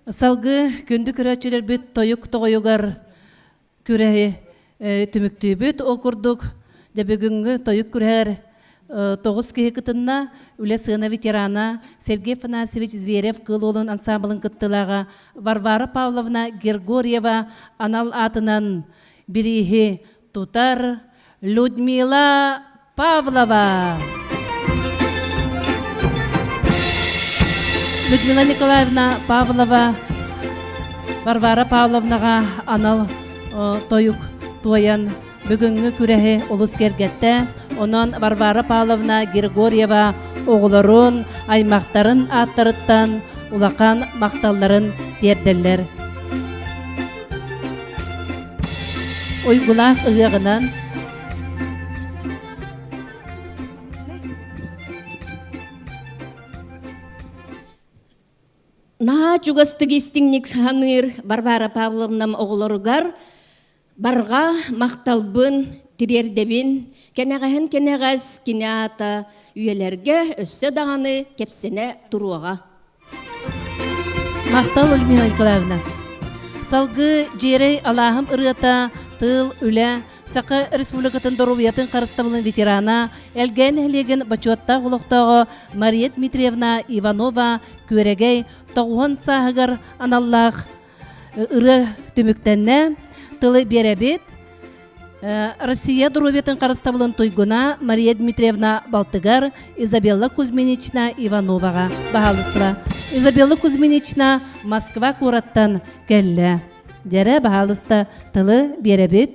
Салгыы күндү көрөөччүлэрбит тойук тоҕойугар күрэһи түмүктүүбүт. Ол курдук, дьэ бүгүҥҥү тойук күрэһэр тоҕус киһи кытынна. Үлэ сыана ветерана Сергей Афанасьевич Зверев Кыыл Уолун ансаамбылын кыттыылааҕа Варвара Павловна Григорьева анал аатынан бирииһи тутар Людмила Павлова. Людмила Николаевна Павлова Варвара Павловнаҕа анал тойук туойан бүгүҥҥү күрэһи олус киэргэттэ. Онон Варвара Павловна Григорьева оҕолорун, аймахтарын ааттарыттан улахан махталларын тиэрдэллэр. Уйгулаах ыһыаҕынан Наһаа чугастык истиҥник саныыр Варвара Павловнам оҕолоругар барҕа махталбын тириэрдэбин. Кэнэҕэһин кэнэҕэс кини аата үйэлэргэ өссө даҕаны кэпсэнэ туруоҕа. Махтал, Людмила Николаевна. Салгыы Дьиэрэй алааһым ырыата тыыл, үлэ, Саха Республикатын доруобуйатын харыстабылын ветерана, Элгээн нэһилиэгин бочуоттаах олохтооҕо Мария Дмитриевна Иванова Күөрэгэй тоҕуһун сааһыгар аналлаах ырыа түмүктэннэ. Тылы биэрэбит. Россия доруобуйатын харыстабылын туйгуна Мария Дмитриевна балтыгар Изабелла Кузьминична Ивановаҕа баһаалыстыра. Изабелла Кузьминична Москва куораттан кэллэ. Дьэрэ, баһаалыста тылы биэрэбит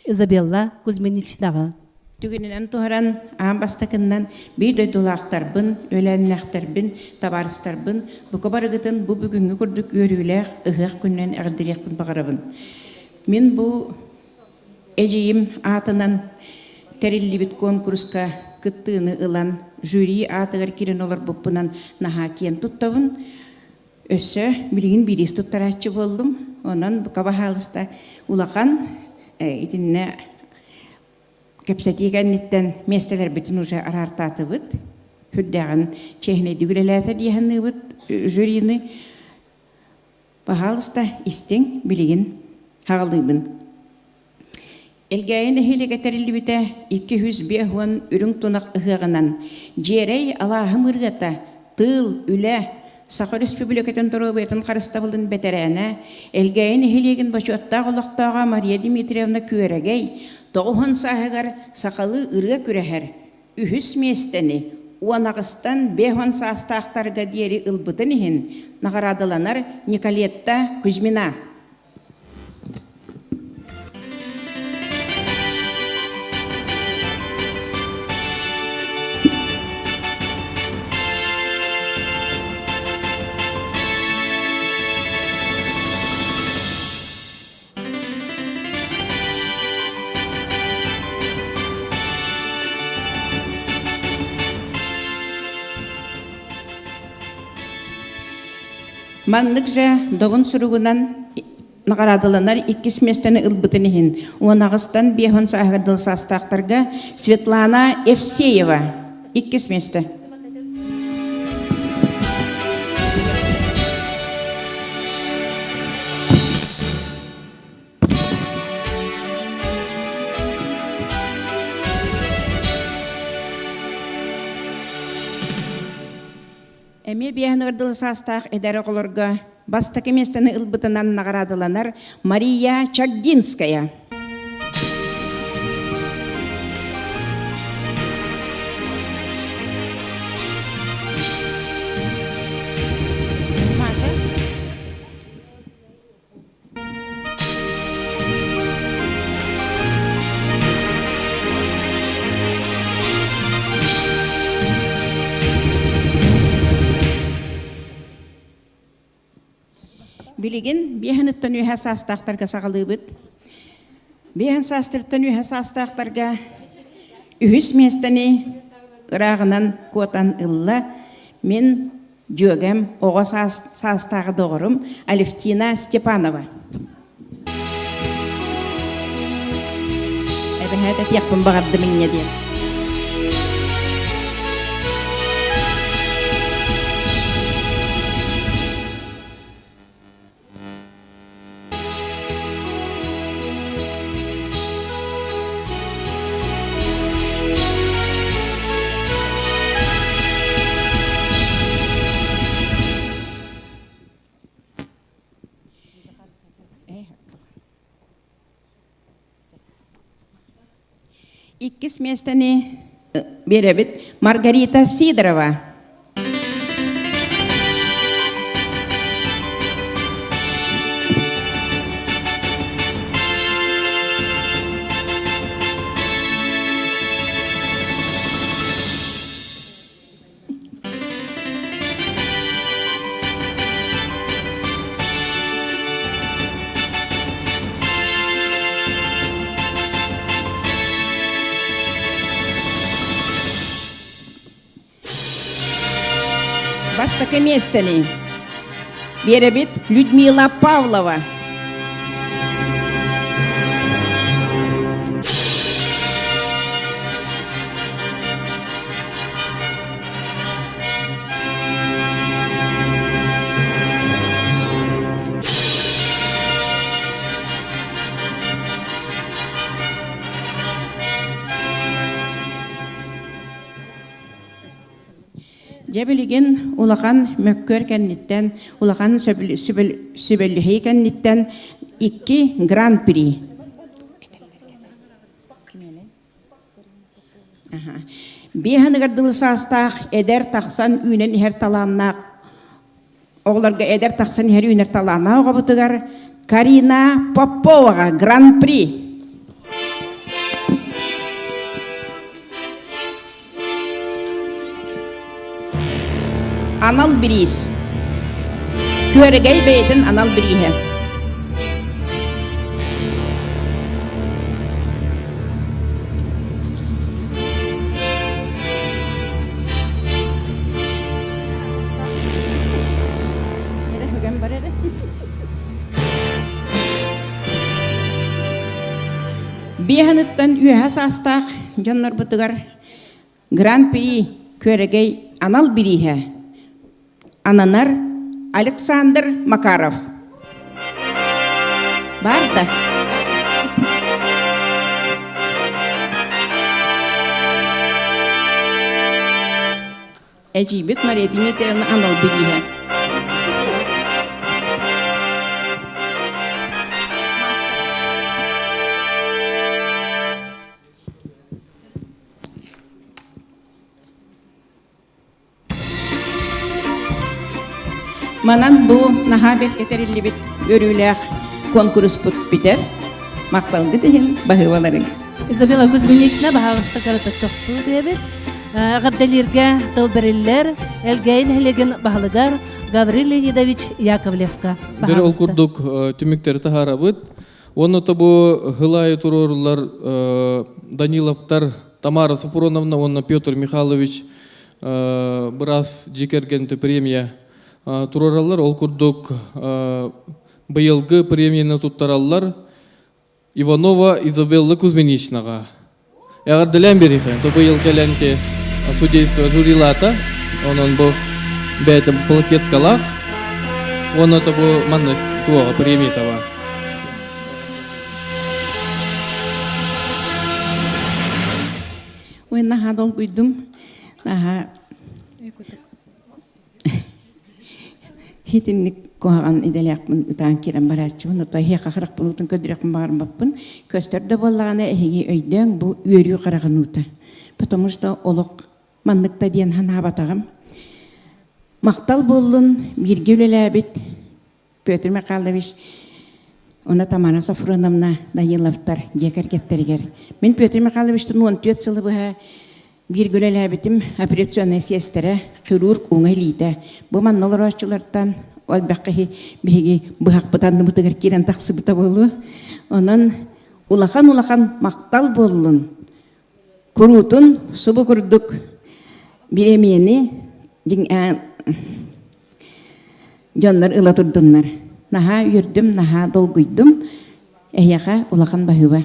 Изабелла Кузьминичнаҕа. Түгэнинэн туһаран, аан бастакыннан биир дойдулаахтарбын, үөлээннээхтэрбин, табаарыстарбын бука барыгытын бу бүгүҥҥү курдук үөрүүлээх ыһыах күнүнэн эҕэрдэлиэхпин баҕарабын. Мин бу эдьиийим аатынан тэриллибит куонкуруска кыттыыны ылан, жюри аатыгар киирэн олорбуппунан наһаа киэн туттабын. Өссө билигин бириис туттарааччы буоллум. Онон бука баһаалыста улахан итиннэ кэпсэтии кэнниттэн миэстэлэрбитин уже араартаатыбыт. Үрдээҕин чиэһинэйдик үлэлээтэ дии саныыбыт жюрины. Баһаалыста истиҥ, билигин хаҕылыыбын. Элгээйи нэһилиэгэ тэриллибитэ 250 үрүҥ тунах ыһыаҕынан Дьиэрэй алааһым ырыата, тыыл, үлэ, Саха Өрөспүүбүлүкэтин доруобуйатын харыстабылын бэтэрээнэ, Элгээйи нэһилиэгин бочуоттаах олохтооҕо Мария Дмитриевна Күөрэгэй тоҕуһун сааһыгар сахалыы ырыа күрэһэр үһүс миэстэни 18-тан 50 саастаахтарга диэри ылбытын иһин наҕараадаланар Николетта Кузьмина. Маннык же добун суругунан наҕараадаланар иккис миэстэни ылбытын иһин 18-тан 50 сааһыгар дылы саастаахтарга Светлана Евсеева иккис миэстэ. Эмиэ биэһин дылы саастаах эдэр оҕолорго бастакы миэстэни ылбытынан наҕараадаланар Мария Чагдинская. Маша. Билигин биэһиниттэн үөһэ саастаахтарга саҕалыыбыт. Биэһин саастартан үөһэ саастаахтарга үһүс миэстэни ырааҕынан куотан ылла. Мин Дьүөгэм, оҕо саастааҕы доҕорум Алевтина Степанова. Эбэһээт этиэхпин баҕардым инньэ диэн. Иккис миэстэни биэрэбит Маргарита Сидорова. Бастакы миэстэни биэрэбит Людмила Павлова. Дьэ билигин улахан мөккүөр кэнниттэн, улахан сүбэлэһии кэнниттэн икки гран-при. Биэһаныгар дылы саастаах эдэр тахсан үүнэн иһэр талааннаах оҕолорго эдэр тахсан иһэр үүнэр талааннаах оҕобутугар Карина Поповаҕа гран-при. Анал бириис. Күөрэгэй бэйэтин анал бирииһэ. Биэһыныттан үөһэ саастаах дьоннорбутугар Гран-при Күөрэгэй анал бирииһэ ананар Александр Макаров. Баар да? Эдьиийбит Мария Дмитриевна анал бирииһэ. Манан бу наһаа бэркэ тэриллибит үөрүүлээх куонкуруспут бүтэр. Махталгыт иһин баһыыбаларыҥ. Изабелла Кузьминична баһаалыста карата тохтуу диэбит. Эҕэрдэлииргэ тыл бэриллэр Элгээйи нэһилиэгин баһылыгар Гаврил Леонидович Яковлевка. Дөрө ол курдук түмүктэри таһаарабыт. Уонна тобу хылайы туруорулар Даниловтар Тамара Сафроновна уонна Петр Михайлович быраас дьиэ кэргэнтэ премия туруораллар. Ол курдук быйылгы премияны туттараллар Иванова Изабелла Кузьминичнаҕа. Эҕэрдэлээн биэриэхэ. То быйыл кэлэн судейство жюрилаата. Онон бу бэйэтэ плакеткалаах. Уонна то бу манна туоҕа премията бар. Ой, наһаа долгуйдум. Наһаа Итинник куһаҕан идэлээхпин ытаан киирэн барааччыбын, оттон эһиэхэ харахпын уутун көрдөрүөхпүн баҕарбаппын. Көстөр да буоллаҕына, эһиги өйдөөҥ, бу үөрүү хараҕын уута. Потому что олох маннык да диэн санаабатаҕым. Махтал буоллун, бииргэ үлэлээбит Петр Михайлович уонна Тамара Софроновна Даниловтар дьиэ кэргэттэригэр. Мин Петр Михайловичтан 14 сылы быһа бииргэ үлэлээбитим операционнай сиэстэрэ, хирург уҥа илиитэ. Бу манна олорооччулартан элбэх киһи биһиги быһахпыт анныбытыгар киирэн тахсыбыта буолуо. Онон улахан-улахан махтал буоллун. Куруутун субу курдук бириэмийэни дьоннор ыла турдуннар. Наһаа үөрдүм, наһаа долгуйдум. Эһиэхэ улахан баһыыба.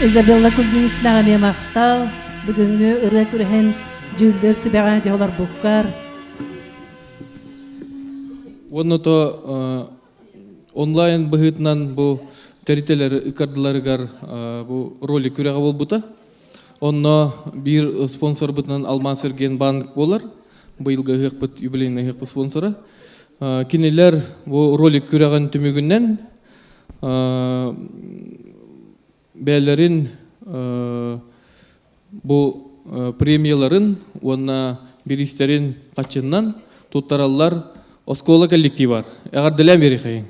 Изабелла Кузьминичнаҕа эмиэ махтал. Бүгүҥҥү ырыа күрэһин дьүүллүүр сүбэҕэ дьолорбуккар. Уонна то онлайн быһыытынан бу тэрилтэлэр ыккардыларыгар бу ролик күрэҕэ буолбута. Онно биир спонсорбутунан Алмаз Эргиэн буолар. Быйылгы ыһыахпыт юбилейный ыһыахпыт спонсора. Кинилэр бу ролик күрэҕин түмүгүнэн. бэйэлэрин бу премияларын уонна бириистэрин хаччыннан туттараллар оскуола коллективар. Эҕэрдэлээн биэриэхэйиҥ.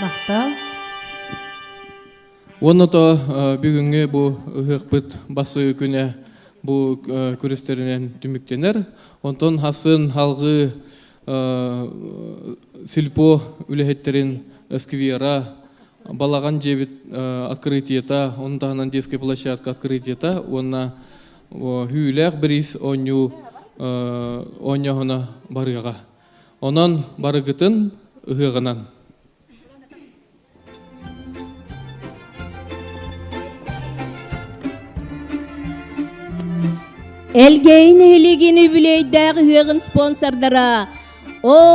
Махтал. Уонна то бүгүҥҥү бу ыһыахпыт басы күнэ бу күрэстэринэн түмүктэнэр. Онтон хасын халгыы сельпо үлэһиттэрин сквера, балаҕан дьиэбит открытиета, ону таһынан детская площадка открытиета уонна Хүүлээх бириис оонньуу оонньооһуна барыаҕа. Онон барыгытын ыһыаҕынан. Элгээйи нэһилиэгин үбүлүөйдээх ыһыаҕын спонсордара О.